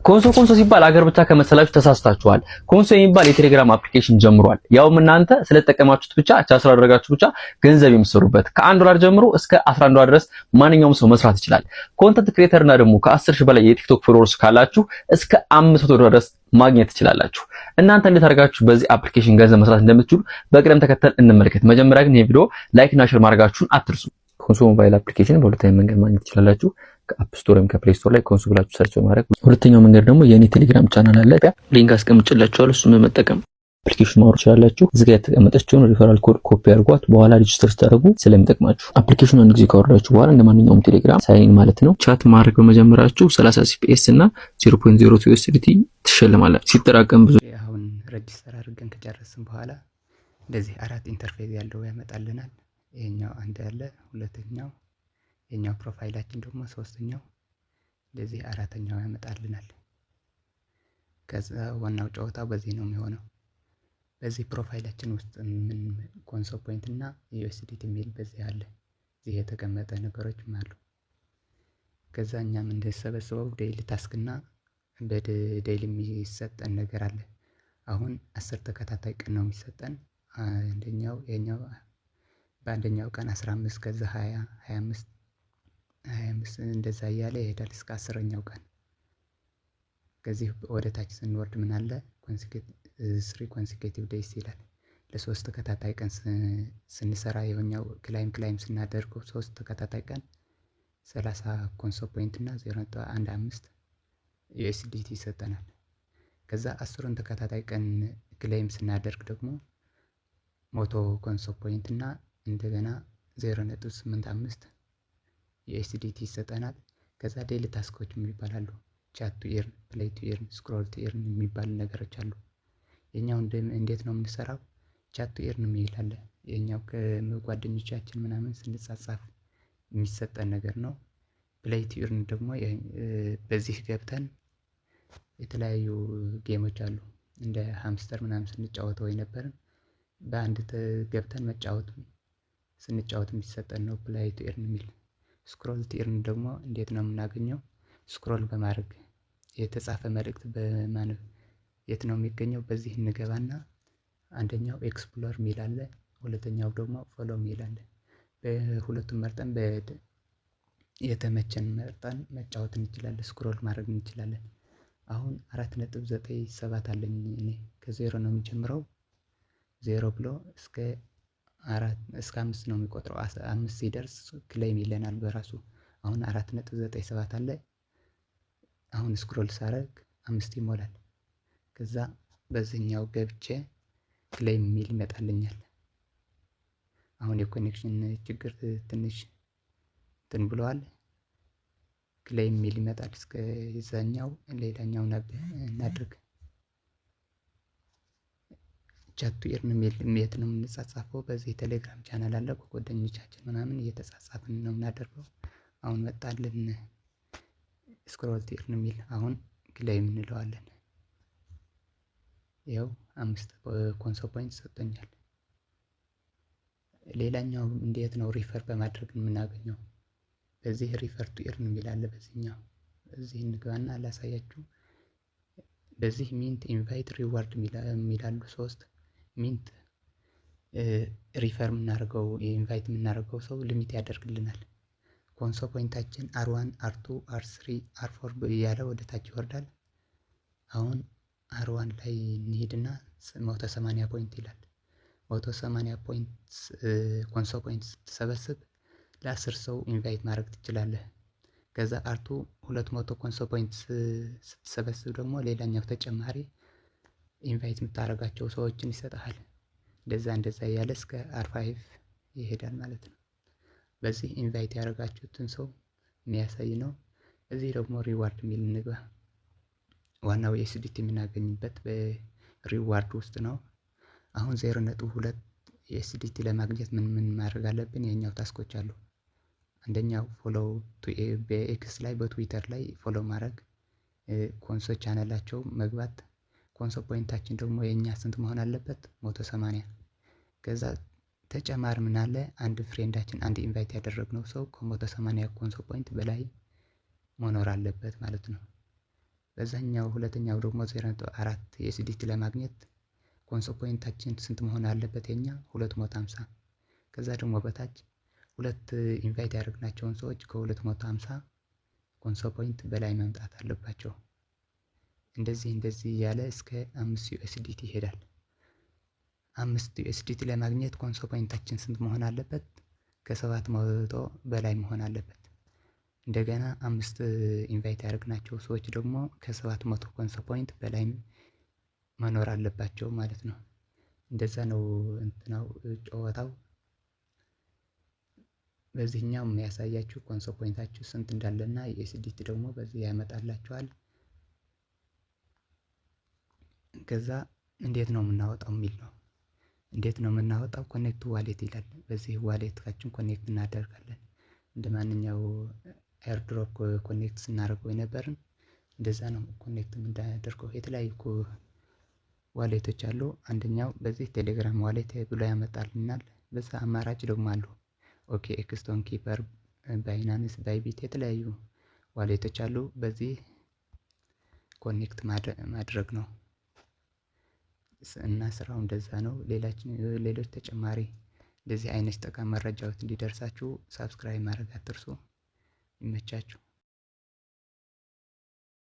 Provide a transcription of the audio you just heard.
ኮንሶ ኮንሶ ሲባል አገር ብቻ ከመሰላችሁ ተሳስታችኋል። ኮንሶ የሚባል የቴሌግራም application ጀምሯል። ያውም እናንተ ስለተጠቀማችሁት ብቻ፣ chat ስላደረጋችሁ ብቻ ገንዘብ የምትሰሩበት፣ ከ1 ዶላር ጀምሮ እስከ 11 ዶላር ድረስ ማንኛውም ሰው መስራት ይችላል። Content creator እና ደግሞ ከ10 ሺህ በላይ የቲክቶክ followers ካላችሁ እስከ 500 ዶላር ድረስ ማግኘት ትችላላችሁ። እናንተ እንዴት አድርጋችሁ በዚህ application ገንዘብ መስራት እንደምትችሉ በቅደም ተከተል እንመልከት። መጀመሪያ ግን ይሄ ቪዲዮ like እና share ማድረጋችሁን አትርሱ። ኮንሶ mobile application በሁለት አይነት መንገድ ማግኘት ትችላላችሁ። ከ App Store ወይም ከ Play Store ላይ ኮንሶ ብላችሁ search በማድረግ፣ ሁለተኛው መንገድ ደግሞ የኔ ቴሌግራም ቻናል አለ፣ link አስቀምጬላችኋለሁ። እሱን በመጠቀም application ማውረድ ትችላላችሁ። እዚህ ጋር የተቀመጠችውን referral code copy አድርጓት በኋላ register ስታደርጉ ስለሚጠቅማችሁ። Application ኑ አንድ ጊዜ ካወረዳችሁ በኋላ እንደ ማንኛውም ቴሌግራም sign in ማለት ነው። Chat ማድረግ በመጀመራችሁ 30 CPS እና 0.02 USDT ትሸልማላችሁ። ሲጠራቀም ብዙ አሁን register አድርገን ከጨረስን በኋላ እንደዚህ አራት interface ያለው ያመጣልናል። ይሄኛው አንድ ያለ፣ ሁለተኛው የኛው profile ኣችን ደግሞ ሶስተኛው፣ እንደዚህ አራተኛው ያመጣልናል። ከዛ ዋናው ጨዋታው በዚህ ነው የሚሆነው። በዚህ profile ኣችን ውስጥ ምን ኮንሶ point እና USDT የሚል በዚህ አለ። እዚህ የተቀመጠ ነገሮችም አሉ። ከዛ እኛም እንደሰበስበው daily task እና በ daily የሚሰጠን ነገር አለ። አሁን 10 ተከታታይ ቀን ነው የሚሰጠን። አንደኛው የኛው በአንደኛው ቀን 15፣ ከዛ 20፣ 25፣ 25፣ እንደዛ እያለ ይሄዳል እስከ 10ኛው ቀን። ከዚህ ወደ ታች ስንወርድ ምን አለ? Three consecutive days ይላል። ለሶስት ተከታታይ ቀን ስንሰራ የሆኛው claim ስናደርገው ሶስት ተከታታይ ቀን 30 ኮንሶ point እና 0.15 USDT ይሰጠናል። ከዛ 10ሩን ተከታታይ ቀን claim ስናደርግ ደግሞ 100 ኮንሶ point እና እንደገና 0.85 USDT ይሰጠናል። ከዛ daily task ኦች የሚባል አሉ። Chat to earn፣ play to earn፣ scroll to earn የሚባሉ ነገሮች አሉ። የኛው እንዴት ነው የምንሰራው? Chat to earn የሚል አለ። የኛው ከጓደኞቻችን ምናምን ስንጻጻፍ የሚሰጠን ነገር ነው። Play to earn ደግሞ በዚህ ገብተን የተለያዩ game ኦች አሉ፣ እንደ Hamster ምናምን ስንጫወተው የነበርን በአንድ ገብተን መጫወት ስንጫወት የሚሰጠን ነው play to earn የሚል። Scroll to earn ደግሞ እንዴት ነው የምናገኘው? Scroll በማድረግ የተጻፈ መልእክት በማንበብ። የት ነው የሚገኘው? በዚህ እንገባና አንደኛው explore የሚል አለ፣ ሁለተኛው ደግሞ follow የሚል አለ። በሁለቱም መርጠን የተመቸን መርጠን መጫወት እንችላለን፣ scroll ማድረግ እንችላለን። አሁን 4.97 አለኝ እኔ። ከዜሮ ነው የሚጀምረው። ዜሮ ብሎ እስከ አራት፣ እስከ አምስት ነው የሚቆጥረው። አምስት ሲደርስ claim ይለናል በራሱ። አሁን 4.97 አለ። አሁን scroll ሳረግ አምስት ይሞላል። ከዛ በዚህኛው ገብቼ claim የሚል ይመጣልኛል። አሁን የ connection ችግር ትንሽ እንትን ብለዋል። Claim የሚል ይመጣል። እስከ የዛኛው ሌላኛው እናድርግ። Chat to earn የሚል የት ነው የምንጻጻፈው? በዚህ ቴሌግራም ቻናል አለ፣ ከጓደኞቻችን ምናምን እየተጻጻፍን ነው የምናደርገው። አሁን መጣልን scroll to earn የሚል። አሁን claim እንለዋለን። ይኸው 5 ኮንሶ point ሰጥቶኛል። ሌላኛው እንዴት ነው refer በማድረግ የምናገኘው? በዚህ refer to earn የሚል አለ። በዚህኛው እዚህ እንግባና ላሳያችሁ። በዚህ mint፣ invite፣ reward የሚላሉ ሶስት። Mint refer የምናደርገው፣ invite የምናደርገው ሰው limit ያደርግልናል። ኮንሶ point ኣችን R1፣ R2፣ R3፣ R4 እያለ ወደ ታች ይወርዳል። አሁን R1 ላይ እንሂድና 180 point ይላል። 180 point ኮንሶ point ስትሰበስብ ለ10 ሰው invite ማድረግ ትችላለህ። ከዛ R2 200 ኮንሶ point ስትሰበስብ ደግሞ ሌላኛው ተጨማሪ invite የምታደርጋቸው ሰዎችን ይሰጥሃል። እንደዛ እንደዛ እያለ እስከ R5 ይሄዳል ማለት ነው። በዚህ invite ያደረጋችሁትን ሰው የሚያሳይ ነው። እዚህ ደግሞ reward የሚል እንግባ። ዋናው USDT የምናገኝበት በ reward ውስጥ ነው። አሁን 0.2 USDT ለማግኘት ምን ምን ማድረግ አለብን? የኛው task ኦች አሉ። አንደኛው follow በ X ላይ፣ በትዊተር ላይ follow ማድረግ፣ ኮንሶ ቻነላቸው መግባት፣ ኮንሶ point ኣችን ደግሞ የእኛ ስንት መሆን አለበት? 180። ከዛ ተጨማሪ ምን አለ? አንድ friend ኣችን፣ አንድ invite ያደረግነው ሰው ከ180 ኮንሶ point በላይ መኖር አለበት ማለት ነው። በዛኛው ሁለተኛው ደግሞ 0.4 USDT ለማግኘት ኮንሶ point ኣችን ስንት መሆን አለበት? የኛ 250። ከዛ ደግሞ በታች ሁለት invite ያደረግናቸውን ሰዎች ከ250 ኮንሶ point በላይ መምጣት አለባቸው። እንደዚህ እንደዚህ እያለ እስከ 5 USDT ይሄዳል። 5 USDT ለማግኘት ኮንሶ point ኣችን ስንት መሆን አለበት? ከ700 በላይ መሆን አለበት። እንደገና አምስት invite ያደረግናቸው ሰዎች ደግሞ ከ700 ኮንሶ point በላይ መኖር አለባቸው ማለት ነው። እንደዛ ነው እንትናው ጨዋታው። በዚህኛው የሚያሳያችሁ ኮንሶ point ኣችሁ ስንት እንዳለና USDT ደግሞ በዚህ ያመጣላችኋል። ከዛ እንዴት ነው የምናወጣው የሚል ነው። እንዴት ነው የምናወጣው? Connect wallet ይላል። በዚህ wallet ኣችን connect እናደርጋለን። እንደ ማንኛው airdrop connect ስናደርገው የነበርን እንደዛ ነው connect የምናደርገው። የተለያዩ wallet ኦች አሉ። አንደኛው በዚህ ቴሌግራም wallet ብሎ ያመጣልናል። በዛ አማራጭ ደግሞ አሉ። OKX፣ Tonkeeper፣ Binance፣ Bybit የተለያዩ wallet ኦች አሉ። በዚህ connect ማድረግ ነው እና ስራው እንደዛ ነው። ሌሎች ተጨማሪ እንደዚህ አይነት ጠቃሚ መረጃዎች እንዲደርሳችሁ subscribe ማድረግ አትርሱ። ይመቻችሁ።